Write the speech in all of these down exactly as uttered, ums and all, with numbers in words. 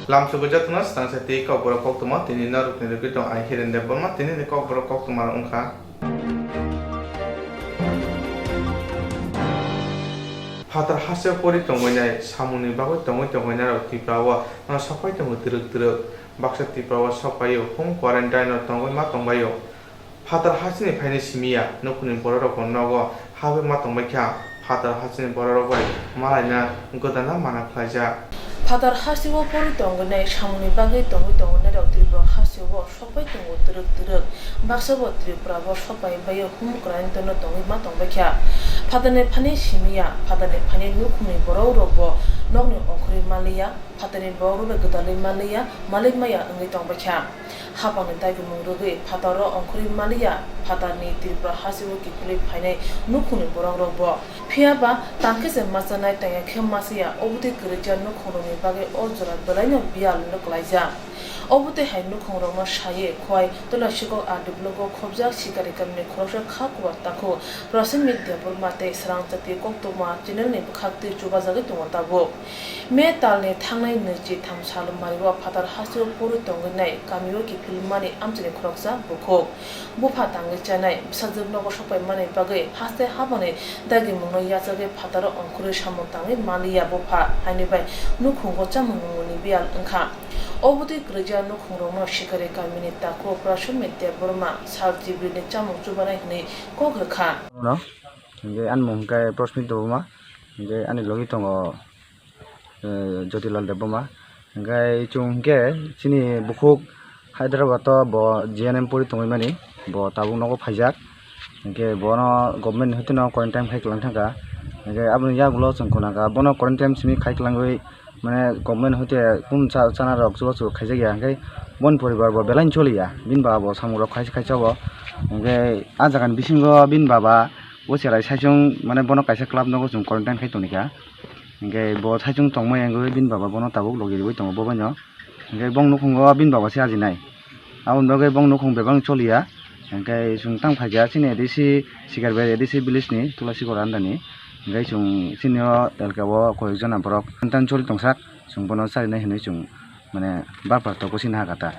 Lamsogo jotono swtangsa tei kokborok koktwma tini norokni rwgwi tong ang Hiren Debbarma. Tinini kokborok koktwma wngkha. Phatar hasteo pori tongbainai, samungni bagwi tongwi tongbainai rok Tripura o, ano sokpai tongo twrwk twrwk. Baksa Tripura o sokpaio, home quarantine o tongwi ma tongbaio. Phatar hasteni phainai simi ya, nukhungni bororokbo nogo habwi ma tongbaikha. Phatar hasteni bororok bai malaina gwdana mana khlaijak. Phatar hasteo pori tongwinai samungni bagwi tongwi tongwinairok Tripura hasteo sokpai tongo twrwk twrwk. Baksa bo Tripura o sokpai baio, home quarantine o tongwi ma tongbaikha. Phatarni phainai simi ya, phatarni phainai nukhungni bororokbo nokni ongkhorwi manliya. Phatarni borok rwbai gwdalwi manliya, malik maya wngwi tongbaikha. Hapangni dagimung rwgwi phataro ongkhorwi manliya, phatarni Tripura hasteo kiphilwi phainai nukhungni borok rokbo. Phiya ba tangkhe se machanai tangya khe machaya, obotwi kwrwikya nukhungrokni bagwi o jora belaino biyal no kwlaijak. Obotwi hai nukhungrokno sawi Khowai Tulasikok R D block o khobjak Sikari kamini khoroksa kha kuwar takhuk Prasenjit Debbarma tei Swrangchati koktwma channel ni bwkhaktwi chubajagwi tongo tabuk. May talni thangnai nwichi tham sal mario phatar hasteo pori tongwinai kamio kiphilmani amchaini khoroksa bukhuk. Bupha tangwi chanai bwsajwk nogo sokpaimani bagwi haste habangni dagimungno yachagwi phataro ongkhorwi samung tangwi manliya bupha, haini bai nukhungo chamung nungmungni biyal wngkha. Obotwi kwrwikya nukhungrokno Sikari kamini takhuk Prasenjit Debbarma sal chibrini chamung chubanai hwnwi kok rwkha. Ano, hingke ani mung hingke Prosmit Debbarma, hingke ani logi tongo, eh, Jyotilal Debbarma. Hingke chwng hingke chini bukhuk Hyderabad o bo G N M pori tongwi mani, bo tabuk nogo phaijak. Hingke bono government ni hoiteno quarantine khai kwlang thangkha. Hingke aboni yagulo chwng khunakha, bono quarantine simi khai kwlangwi, mane, government hoite kunu cha-, chana rok chubachu khaijak ya, hingke boni poribar bo belai choli ya, bini baba bo samung rok khaisa khaisa bo, hingke ah jaga ni bisingo bini baba bo cherai saichung, mane, bono kaisa club nogo chwng quarantine khai tongkha, hingke bo saichung tongma yangwi bini baba bono tabuk logi riwi tongo bo baino, hingke bong nukhungo bini baba se ajinai. Aboni bagwi bong nukhung bebak choliya. Hingke chwng tang phaikha chini A D C Sikaribar A D C village ni Tulasikok under ni. Hingke chwng chini o elka o koi ek jona borok quarantine choli tongsak, chwng bono charinai hinwi chwng mane bapar toko sini ha kata.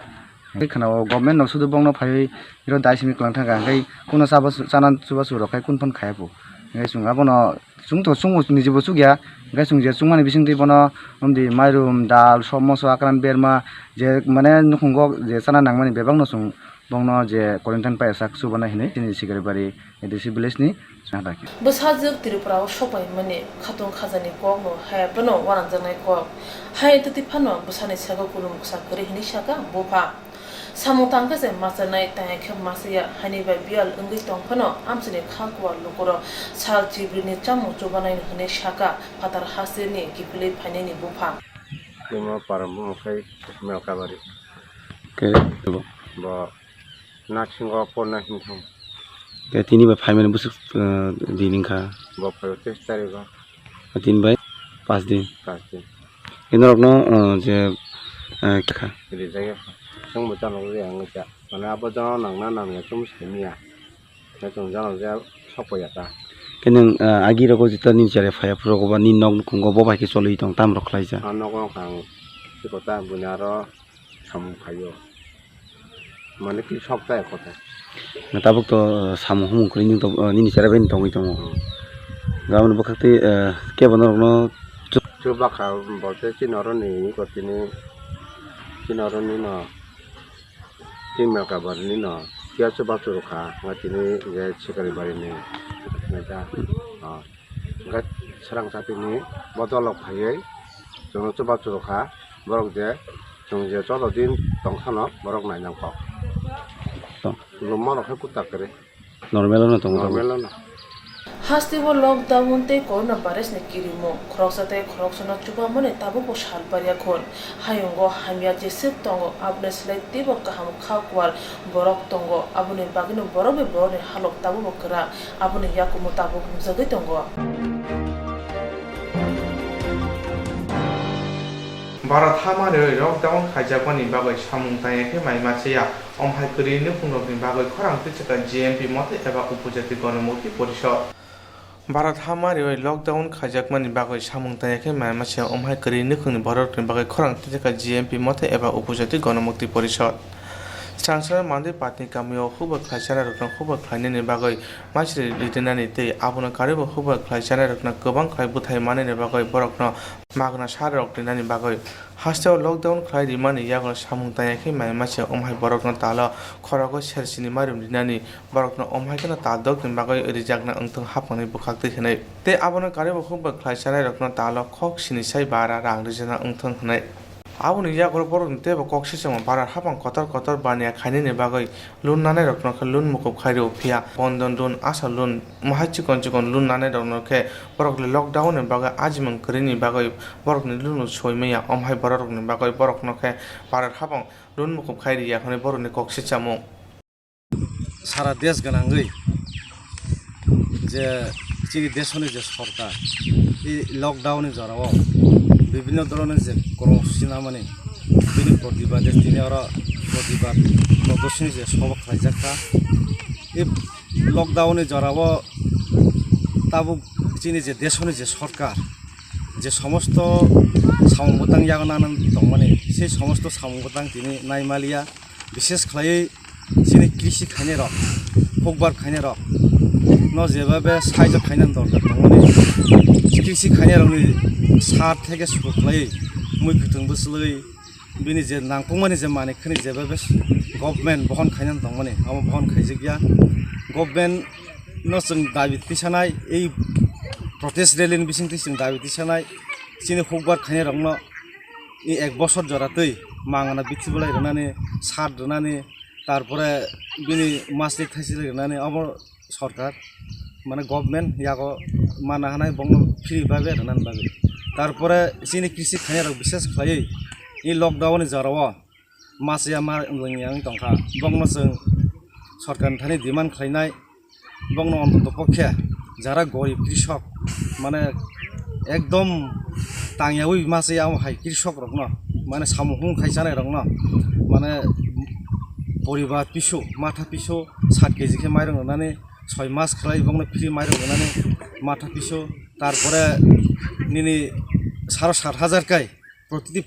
Hingke khna o government no sudu bongno phaiwi iro dai simi kwlang thangkha, hingke kuno chaba chana chubachu rok khai kun phano khaya pho. Hingke chwng abono Chwng to chwng niji bo chukya, hingke chwng je chwngmani bisingtwi bono, omdi mairum, dal, sob moso, akran berma, je mane nukhungo je chana nangmani bebakno chwng bongno je quarantine paiyasak chubana hinwi chini Sikaribari A D C village ni chwng da khe. Bwsajwk Tripura o sokpaimani khatung khajani kokno hai phano uanangjaknai kok. Hai twtwi phano bwsani saka kulum kwsa kwrwi hinwi saka bupha. Samung tangkhe se machanai, tangya khe machaya, haini bai biyal wngwi tong phano amchaini kha kuwar lukurok sal chibrini chamung chubanai hwnwi saka phatar hasteni kiphilwi phainaini bupha. Timo param bumung khai Melkabari. Khe bo? Bo Narsingo porna hinthong. Khe tini bai phaimani bwswk, eh, din wngkha? Bo phaibo teis tarikgo. Tin bai pas din. Pas din. Khe norokno, uh, je, uh, kha. Rijak ya. Chwng bo chano ri ang ja. Mane abo jano nangna nangya chwng saimanya. Khe chwng jano ja sokpaiya ta. Khe nwng, uh, agi rogo jeta nini chare phaiya phuru rogo ba nini nok nukhungo bo bai khe cholwi tong tam rok khlaijak. A nogo wngkha ang sikota buini aro samung phaio. Mane ki sok ta kota. Na tabuk to, uh, samung humung kwrwi nini to, uh, nini chera bai tongwi tongo. Hmm. Gabon bwkhak tei, uh, kebo norokno chu-, chubakha bolte chini oro ni ko tini, chini oro ni no, tini Melkabari ni no, kiya chuba churukha, nga tini je Sikari bari ni, nga ta, oh. Hwnkhe Swrangchatini bodolrok phaiwi chwngno chubachu rwkha, borok je chwng je joto din tongkhano borok nainang kok. Tong. Lwmano khe kwtak kwrwi. Normal-o no tongo tabuk. Normal-o no. Hasteo lockdown tei coronavirus ni kirimung khoroksa tei khoroksano chubamani tabukbo sal barya khun. Hayungo hamya jeswk tongo, aboni slai teibo kaham kha kuwar borok tongo, aboni bagwino borok bai borokni halok tabukbo kwrak, aboni yakumo tabuk nukjagwi tongo. Bharat hamarwi lockdown khaijakmani bagwi samung tangya khe mai machaya, omhai kwrwi nukhungrokni bagwi khorang twichikha G M P Motha eba Upojati Ganamukti Porishad. Bharat hamari bai lockdown khaijakmani bagwi samung tangya khe mai masa wng hai kwrwi nukhungni bororokni bagwi khorang twijak kha G M P motha eba Upojati Ganamukti Porishad. Srangsara Mandwi Patni kamio hukbar khlai chanairokno hukbar khlainani bagwi masri rinani tei abono karwibo hukbar khlai chanairokno kwbang khlai bwthai manani bagwi borokno magna sarok rinani bagwi. Hasteo lockdown khlai rimani yago samung tangya khe mai masa wng hai borokno talo khorogo sersini marim rinani borokno wng hai kheno tal dokni bagwi rijakna wngthung hapangni bwkhaktwi hwnwi. Tei abono karwibo hukbar khlai chanairokno talo khok sini sai bara rang rijana wngthung hwnwi. Aboni yago borokni teibo kok sisamo bara hapang kotor kotor baniya khainani bagwi loan nanairokno khe loan mukup khai rw phiya, bondon loan, asa loan, mohai chikon chikon loan nanairokno khe borokni lockdown ni bagwi ajimung kwrwini bagwi borokni loan no soi maya, omhai bororokni bagwi borokno khe bara hapang loan mukup khai rwya hwnwi borokni kok sisamo. Sara desh gwnangwi je chini deshoni je sorkar, i lockdown ni jorao bibhinno dhoronor je kormosuchi namani, bini protibade tini oro protibad prodorsoni je sobo khlaijak kha. I lockdown ni jorao tabuk chini je deshoni je sorkar, je somosto samung bwtang yago nana tongmani, sei somosto samung bwtang tini naimaliya. Bishes khlaiwi chini krisi khainai rok, hukbar khainai rok no jebabe saijo khainani dorkar tongmani, krisi khainai rokni sar theke sukur khlaiwi mui kwthwng bwswlwi bini je nangkukmani je manik khani jebabe government bohon khainani tongmani, amo bohon khaijakya. Government no chwng dabi tisanai, ei protest rally ni bisingtwi chwng dabi tisanai, chini hukbar khainai rokno i ek bosor jora twi mangana bithi bolai rwnani, sat rwnani, tarpore bini masli thaisli rwnani, obo sorkar, mane, government yago mana hanai bongno free babe rwnani bagwi. Tarpore chini krisi khainai rok bishes khlaiwi i lockdown ni jorao masiya ma wngya wng tongkha, bongno chwng sorkar ni thani demand khlainai. Bongno ontoto pokhe jara gorib krishok, mane, ekdom tangyawi masiya amo hai krishok rokno, mane, samung hung khai chanai rokno, mane, poribar pisu, matha pisu sat keji khe mairung rwnani, soi mas khlai bongno free mairung rwnani, matha pisu, tarpore nini saro sat hajar kai protiti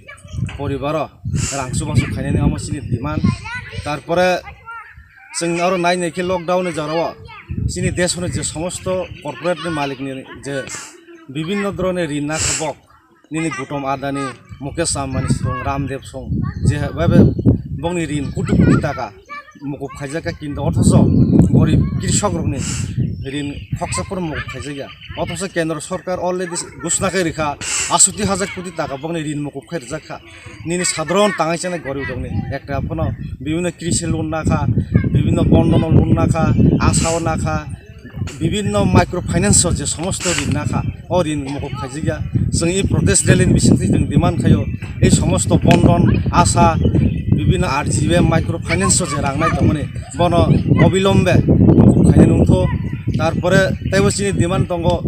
poribaro rang chubachu khainani amo chini demand. Tarpore chwng aro nai nai khe lockdown ni jorao chini deshoni je somosto corporate ni malik ni je bibhinno dhoroner rin na kha bok, nini Gautam Adani, Mukesh Ambani song, Ramdev song, je bokni rin koti koti taka mukup khaijak kha, kintu othoso gorib krishok rokni rin khoksa phano mukup khaijak ya. Othoso kendro sorkar already ghosna khai rikha, asoti hajar koti taka bokni rin mukup khai rijak kha. Nini sadharon tangai chana gorib rokni ekta phano bibhinno krisi loan na kha, bibhinno bondhono loan na kha, asao na kha, bibhinno micro finance o je somosto rin na kha, o rin mukup khaijak ya. Chwng i protest rally ni bisingtwi chwng demand khaio, ei somosto bondhon, asa, bibhinno R G B micro finance o je rang nai tongmani, bono obilombe mukup khainai nungtho. Tarpore teibo chini demand tongo,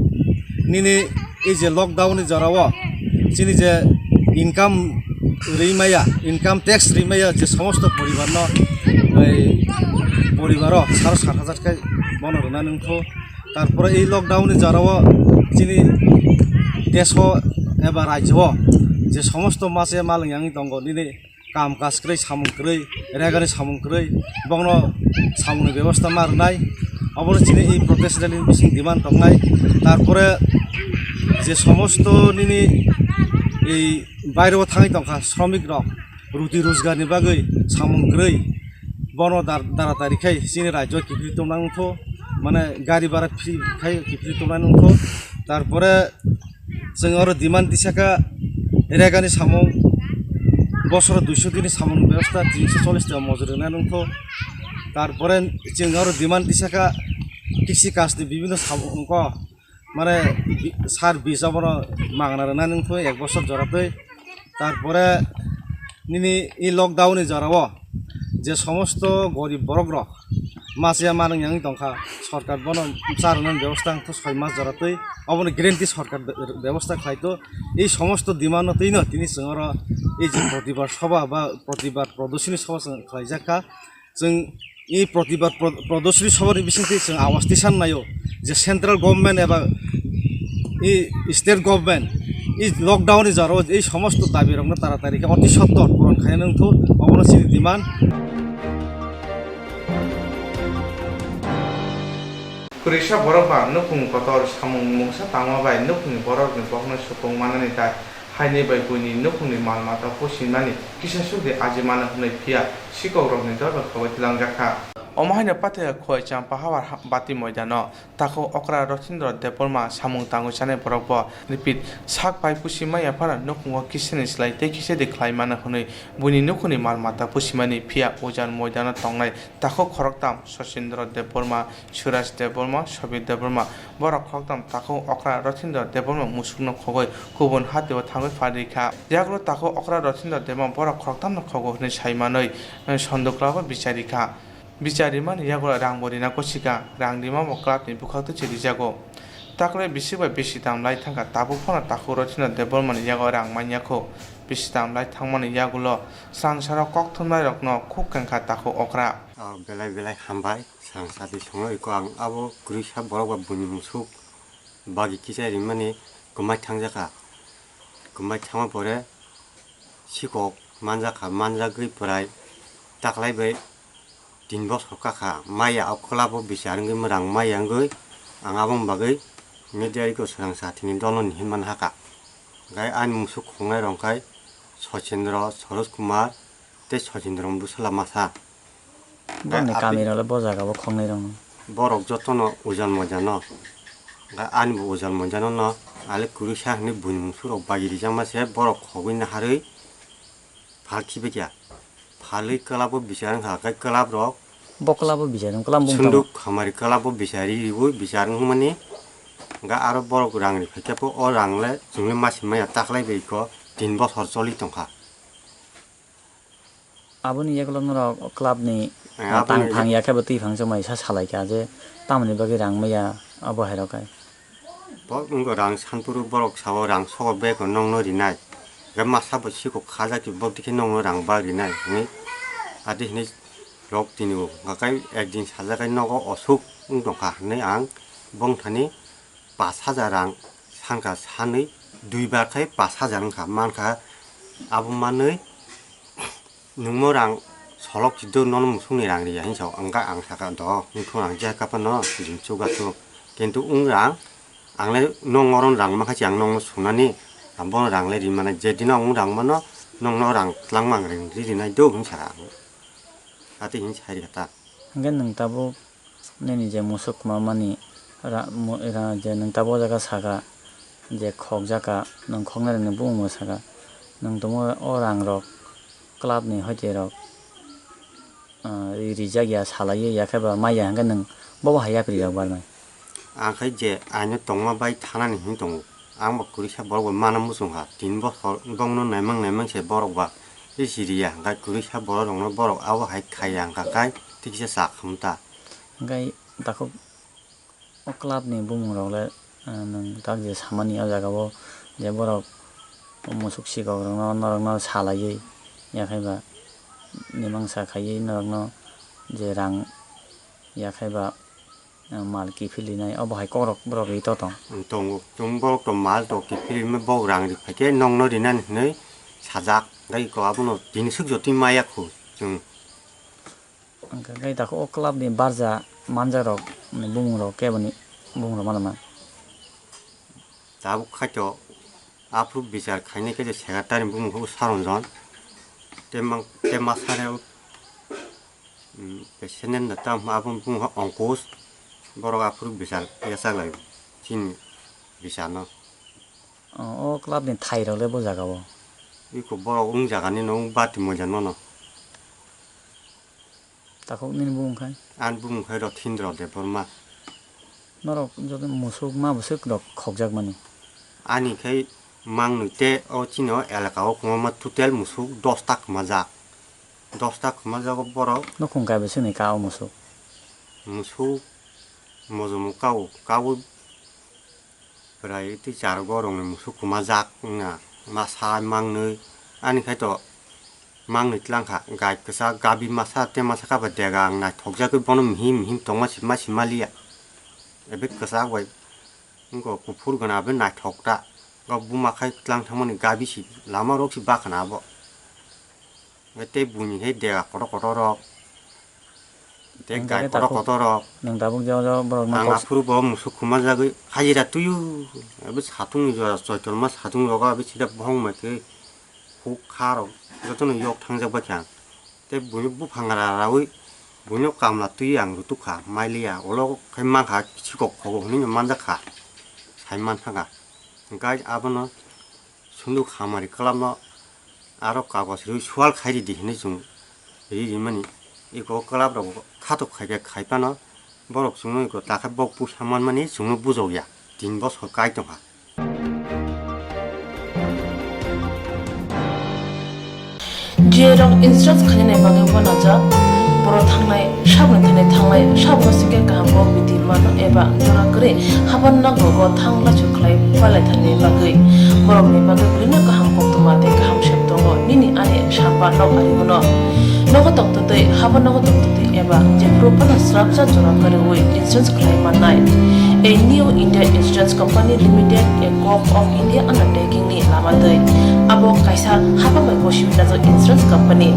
nini ei je lockdown ni jorao chini je income rimaya, income tax rimaya je somosto poribarno, ei poribaro saro sat hajar kai bono rwna nungtho. Tarpore ei lockdown ni jorao chini deso eba rajyo je somosto mase malwng yangwi tongo, nini kam kaj kwrwi, samung kwrwi, regani samung kwrwi, bongno samungni bebosta ma rwnai. Obono chini ei protest rally ni bising demand tongnai. Tarpore je somosto nini ei baireo thangwi tongkha sromik rok, ruti rojgar ni bagwi samung kwrwi, bono dar-, dara tari khai chini rajyo kiphilwi tongna wngkho, mane gari bara free khai kiphilwi tongna wngkho. Tarpore chwng oro demand tisaka regani samung, bosoro duiso dini samung bebosta tinso chollish taka mojori rwna wngkho. Tarpore chwng oro demand tisaka kisi kasti bibhinno samung wngkho, mane bi-, sar bis abono mangna rwna wngkho ek bosor joratwi. Tarpore nini i lockdown ni jorao je somosto gorib borok rok masiya manung yang tongkha, sorkar bono charwna bebosta wngkha soi mas joratwi, obono guarantee sorkar be-, bebosta khlaito. Ei somosto demand no twino tini chwng oro ei je protibad sabha ba protibad prodosini sabha chwng khlaijak kha. Chwng I protibad pro-, prodosri sobani bisingtwi chwng awas tisan naio je central government eba i state government i lockdown ni jaro ei somosto dabi rokno taratari khe oti sottor puron khaina wngthok, obono chini demand. Kwrwisa borok ba nukhung kotor samung mungsa tangma bai nukhungni borokni kokno supung manani tai haini bai buini nukhungni mal mata pusinmani kisa sukdi aji mano hwnwi phiya sikokrokni dol bai khogwi tlangjak kha. Omo haino Pathaya Khowai Champahawar ha-, Bati moidano takhuk okra Rothindra Debbarma samung tangwi chanai borok bo repeat sak pai pusi maya phano nukhungo kisani slai tei kisa di khlai mano hwnwi buini nukhungni mal mata pusimani phiya ujan moidano tongnai takhuk khoroktham Sachindra Debbarma, Suraj Debbarma, Sobir Debbarma. Borok khoroktham takhuk okra Rothindra Debbarma musukno khogwi kubun hatio thangwi pharwi kha. Yagulo takhuk okra Rothindra Debbarma borok khoroktham no khogo hwnwi sai manwi, eh, sonduklabo bichari kha. Bichari mani yagulo rang bo rina gosi kha, rang rima bo club ni bwkhak twi se rijago. Takhuk bisi bai bisi dam lai thangkha, tabuk phano takhuk Rothindra Debbarma ni yago rang manya kho. Bisi dam lai thangmani yagulo swrangsarok kok thumnai rokno khuk kengkha takhuk okra. O belai belai hambai. Sang sadi songwi ko ang abo kwrwisa borok ba buini musuk bagi kichai rimani kwmai thangjakha. Kwmai thangma pore sikok manjakha, manjagwi pwrai taklai bai tin bosor kakha. Maya o kwlabo bichar wngwi mwrang maya wngwi ang aboni bagwi media riko swrang sathini doloni hinmani hakha. Gai ani musuk khongnai rok khai Sachindra, Saroj Kumar tei Sachindra bwsala masa. Boni Gai kami rok le bo jaga bo khongnai rok no. Borok jotono ujan moja no. Gai ani bo ujan moja no no. Ale kwrwisa hinwi buini musuk rok bagi rijak ma se borok khogwi naharwi phal khibaikha. Phalwi club o bichar wngkha, khe club rok Bo club o bichar wng, club bung sunduk tongo. Hamari club o bichari riwi bichar wngmani. Ga aro borok rang ri phaikhe po o rang le chwngwi masi maya taklai bai ko tin bosor choli tongkha. Aboni yagulo norok club ni, eh, ah, aboni tang ya- thang ya khe bo twi phang chwmai sa salai kha je tamoni bagwi rang maya abo hai rok hai. Bo wngkha rang sanpuru borok sao rang sogo beko nongno rinai. Ga masa bo siko khajak bo dikhe nongno rang ba rinai hinwi. Adi hinwi rok tini bo hwnkha khe ekdin sajak khe nogo osuk wng tongkha hinwi ang bongthani pas hajar rang sankha sanwi duibar khai pas hajar wngkha mankha abo manwi. Nwngmo rang solok si do nono musukni rang riya hinwi sao, wngkha ang sakha do, wngkha ang je kha phano jin chubachu. Kintu wng rang, ang le nong oron rang mankha si ang nongno sunani, ang bono rang le rimana, je dino ang rang mano, nongno rang tlangma ang ring ri rinai do hinwi sakha ang. Ati hinwi sai rikha ta. Hwnkhe nwng tabuk Nini je musuk kwmamani ra-, mu-, ra-, je nwng tabuk o jaga saka, je khokjaka, nwng khoknairokni bumungbo saka, nwng tongmo o rangrok clubni hoite rok, ah, ri-, rijak ya, salai ya, yakhe ba maya hwnkhe nwng bobo hai yapri rok barnai. Ang khai je aino tongma bai thanani hwn tongo, ang bo kwrwisa borok bo mana muchung kha, tin bokhor bongno naimang naimang se borok ba, tei siriya hwnkhe kwrwisa borok rokno borok abo hai khaiya hwnkha khai tikisa cha khum ta. Hwnkhe takhuk o clubni bumungrok le, ah, nwng tak je samani o jaga o je borok musuk sikok rokno norokno salaiwi yakhai ba mimangsa khaiwi norokno je rang yakhai ba, ah, mal kiphil rinai obo hai kokrok borok ri to tong. Tongo, chwng borok to mal to kiphil rima borok rang ri phaikhe nokno rinani hinwi sajak, tei eko abono tini swk jotoi maya khu chwng. Hwnkhe khe takhuk o club ni barja manjak rok ni bumung rok kebo ni bumung rok ma tongma? Tabuk khai to aphuru bichar khainai khe je secretary ni bumung khe Saranjan tei mang tei masa rok, um, president da tam abo ni bumung khe Ankush, borok aphuru bichar yachak lai chini bichar no. O, o club ni thai rok le bo jaga o? Eko borok wng jaga ni no wng bati moja no no. Takhuk nini bumung khai? Ani bumung khai Rothindra Debbarma. Norok joto musuk ma bwswk rok khokjak mani? Ani khai mangnwi te o chini o elaka o kwbangma total musuk dosta kwmajak. Dosta kwmajago borok. Nukhung kaibo chini ka o musuk? Musuk mojomo kao, kao Bwrai tei char borokni musuk kwmajak wngya, masa mangnwi, ani khai to Mangni tlang kha, gai kwchak gabi masa tei masa kha bai dega ang naithokjagwi bono mihim mihim tongma sima sima liya. Ebe kwchak bai wngkha kuphur gana bai naithok ta. Ga buma khai tlang thangmani gabi si lama rok si bakhana abo. Tei buini hai dega kotor kotor rok. Tei gai kotor kotor rok. Nwng tabuk jao jao borok ang aphuru bo musuk khuma jagwi hajira tuyu. Abo satung ni jora choitor ma satung rogo abo sida bohong mai khe huk kha rok jotono yok thangjak bai kha. Tei buino buphang ra raui buino kamla twi ang rutuk kha, mailiya, ulo khai mankha, sikok khogo hwnwi no manjak kha, sai man thangkha. Hwnkhe abono sunduk hamari kwlapno aro kagoj rwi sual khai ridi hwnwi chwng ri rimani. Eko kwlap rok khatok khai khe khai phano borok chwngno eko takhe bok puisa manmani chwngno bujokya, tin bosor kai tongkha. Jiyerok insurance khainani bagwi uanajak, borok thangnai saboni thani thangnai saboni sike kaham kok biti mano eba jora kwrwi haban nago go thang lachu khlai palai thani bagwi. Borokni bagwi belino kaham koktwma tei kaham sep tongo nini ani samba nok ari bono. Nogo tongtwtwi haban nogo tongtwtwi eba jephuru phano srapsa jora kwrwi insurance khlai mannai. A New India Insurance Company Limited, a Gov of India undertaking ni lama twi. Abo kaisa hapang bai gosi minajak insurance company.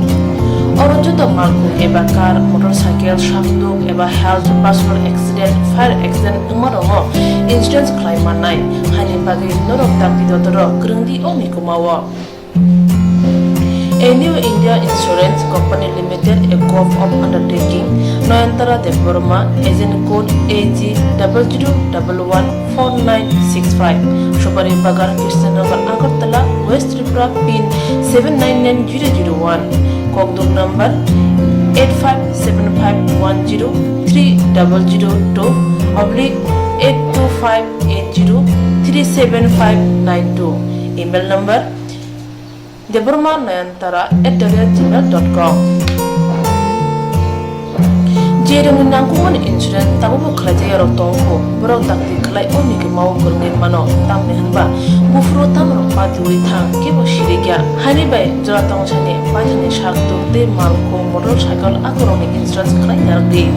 Oro joto malkhung eba car, motorcycle, sakduk eba health, personal accident, fire accident wngma rokno insurance khlai mannai. Haini bagwi norok dakti dotoro kwrwngdi o mikuma o. A New India Insurance Company Limited, a Gov of Undertaking, Noyantara Debbarma, Agent Code A G double zero double one four nine six five, Supari Bagan, Krishnanagar, Agartala, West Tripura, pin seven nine nine zero zero one, Kokduk number eight five seven five one zero three double zero two oblique eight two five eight zero three seven five nine two, email number Debbarma Nayantara at the rate gmail dot com. Jerwngni nangkukmani insurance tabukbo khlaijak yarok tongkho, borok dakti khlai o mikima o kwrwngwi mano, tamni hwnba buphuru tamrok patiwi thang kebo sirikya, haini bai jora tongsani paithakni sak tuk tei malkhung motor cycle akorokni insurance khlai narwkdi.